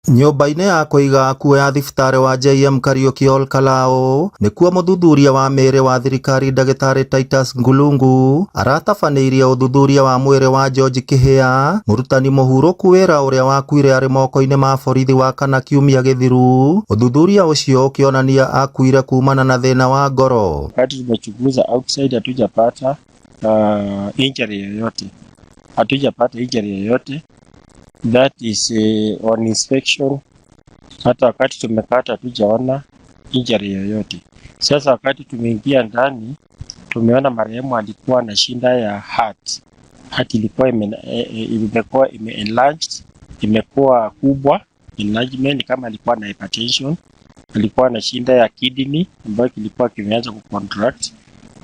Nyũmba-inĩ ya kũiga akuũ ya thibitarĩ wa JM Kariuki Ol Kalou nĩkuo mũthuthuria wa mĩĩrĩ wa thirikari ndagĩtarĩ Titus Ngulungu aratabanĩirie ũthuthuria wa mwĩrĩ wa George Kihia, mũrutani mũhurũku wĩra ũrĩa wakuire arĩ moko-inĩ ma borithi Wakana kiumia gĩthiru, ũthuthuria ũcio ũkĩonania akuire kumana na thĩna wa ngoro. Wakati tumechunguza outside hatujapata injury yoyote, hatujapata injury yoyote that is on inspection. Hata wakati tumekata hatujaona injury yoyote. Sasa wakati tumeingia ndani tumeona marehemu alikuwa na shida ya heart. Heart ilikuwa imekuwa ime enlarged, imekuwa kubwa enlargement, kama alikuwa na hypertension, alikuwa na shida ya kidney ambayo kilikuwa kimeanza kucontract.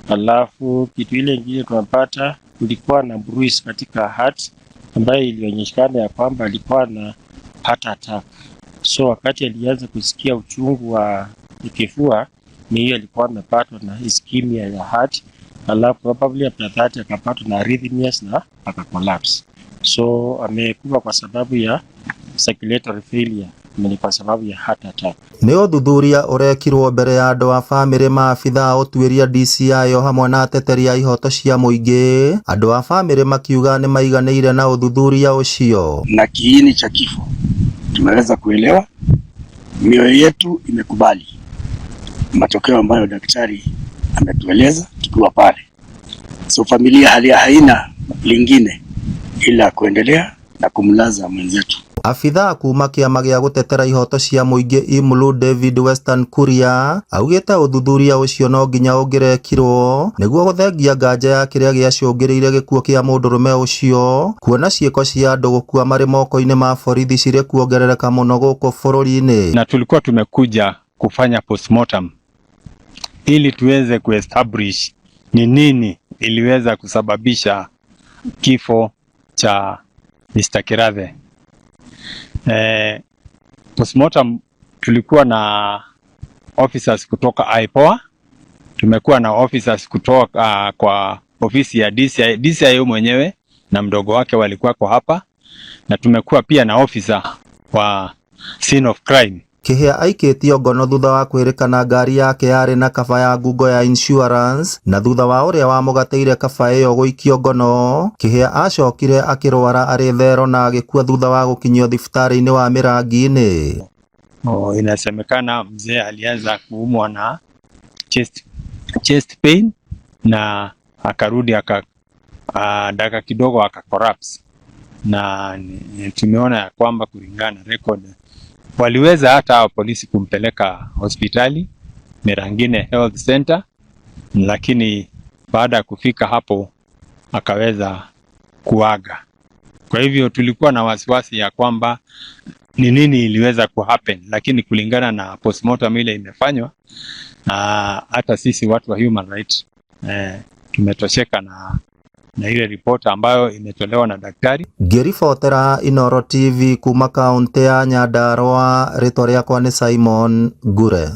Alafu kitu ile ingine tunapata kulikuwa na bruise katika heart ambayo ilionyeshana ya kwamba alikuwa na heart attack. So wakati alianza kusikia uchungu wa kifua, ni hiyo alikuwa amepatwa na ischemia ya heart, alafu probably after that akapatwa na arrhythmias na akacollapse. So amekufa kwa sababu ya circulatory failure na ni kwa sababu ya heart attack. Nĩ ũthuthuria ũrekirwo mbere ya andũ a bamĩrĩ, maabitha a ũtuĩria DCI o hamwe na ateteri a ihoto cia mũingĩ. Andũ a bamĩrĩ makiuga nĩ maiganĩire na ũthuthuria ũcio. Na kiini cha kifo tumeweza kuelewa, mioyo yetu imekubali matokeo ambayo daktari ametueleza tukiwa pale. So familia hali haina lingine ila kuendelea na kumlaza mwenzetu. Abithaa kuma kĩama gĩa gũtetera ihoto cia mũingĩ IMLU David Weston Kuria augĩte ũthuthuria ũcio no nginya ũngĩrekirwo nĩguo gũthengia nganja ya kĩrĩa gĩacũngĩrĩirie gĩkuũ kĩa mũndũrũme ũcio, kuona ciĩko cia andũ gũkua marĩ moko-inĩ ma borithi cirĩ kuongerereka mũno gũkũ bũrũri-inĩ. Na tulikuwa tumekuja kufanya postmortem ili tuweze kuestablish ni nini iliweza kusababisha kifo cha Mr. Kirathe. Postmortem tulikuwa na officers kutoka IPOA, tumekuwa na officers kutoka kwa ofisi ya DCI, DCIO mwenyewe na mdogo wake walikuwa kwa hapa, na tumekuwa pia na officer wa scene of crime. Kihia aikĩtio ngono thutha wa kwĩrĩkana ngari yake yarĩ na kaba ya ngungo ya insurance, na thutha wa ũrĩa wamũgatĩire kaba ĩyo gũikio ngono, Kihia acokire akĩrwara arĩ thero na agĩkua thutha wa gũkinyio thibitarĩ-inĩ wa Mĩrangi-inĩ. Oh, inasemekana mzee alianza kuumwa na chest pain na akarudi dakika kidogo aka collapse, na tumeona ya kwamba kulingana na record waliweza hata hao polisi kumpeleka hospitali Mirangine Health Center, lakini baada ya kufika hapo akaweza kuaga. Kwa hivyo tulikuwa na wasiwasi ya kwamba ni nini iliweza kuhappen, lakini kulingana na postmortem ile imefanywa, hata sisi watu wa human rights tumetosheka na ile report ambayo imetolewa na daktari. Ngĩribotera Inooro TV kuma kaũntĩ ya Nyandarua, rĩtwa rĩakwa nĩ Simon Ngure.